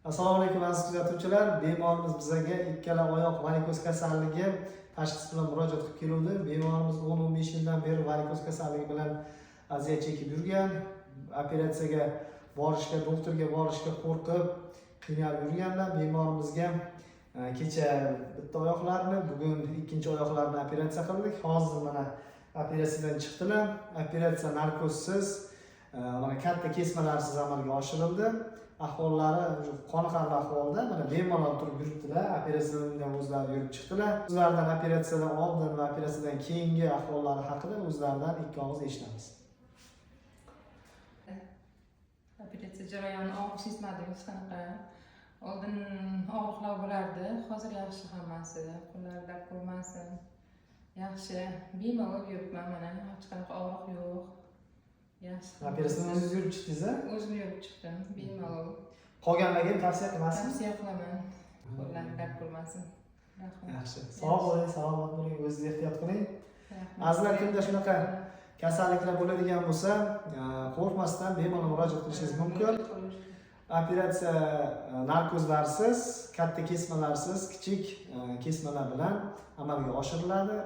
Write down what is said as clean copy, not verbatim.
Assalomu alaykum, aziz kuzatuvchilar. Bemorimiz bizaga ikkala oyoq varikoz kasalligi tashxisi bilan murojaat qilib keluvdi. Bemorimiz 10-15 yildan beri varikoz kasalligi bilan aziyat chekib yurgan. Operatsiyaga borishga, doktorga borishga qo'rqib, qiynalib yurganlar. Bemorimizga kecha bitta oyoqlarini, bugun ikkinchi oyoqlarini operatsiya qildik. Hozir mana operatsiyadan chiqdilar. Operatsiya narkozsiz, mana katta kesmalarsiz amalga oshirildi. Ahvollari qoniqarli ahvolda. Mana bemalol turib yuribdilar. Operatsiyadan o'zlari yurib chiqdilar. O'zlaridan operatsiyadan oldin va operatsiyadan keyingi ahvollari haqida o'zlaridan ikki og'iz eshitamiz. Operatsiya jarayoni og'riq sezmadim hech qanaqa. Oldin og'riqlar bo'lardi, hozir yaxshi hammasi. Qo'llar dard ko'rmasin. Yaxshi, bemalol yuribman mana, hech qanaqa og'riq yo'q. Yaxshi. Operatsiyadan o'zingiz yurib chiqdingiz, a? O'zim yurib chiqdim, bemalol. Qolganlarga ham tavsiya qilasizmi? Tavsiya qilaman. Qo'llar dard ko'rmasin. Rahmat. Yaxshi, sog' bo'ling, salomat bo'ling, o'zingizni ehtiyot qiling. Rahmat. Azizlar, kimda shunaqa kasalliklar bo'ladigan bo'lsa, qo'rqmasdan bemalol murojaat qilishingiz mumkin. Operatsiya narkozlarsiz, katta kesmalarsiz, kichik kesmalar bilan amalga oshiriladi.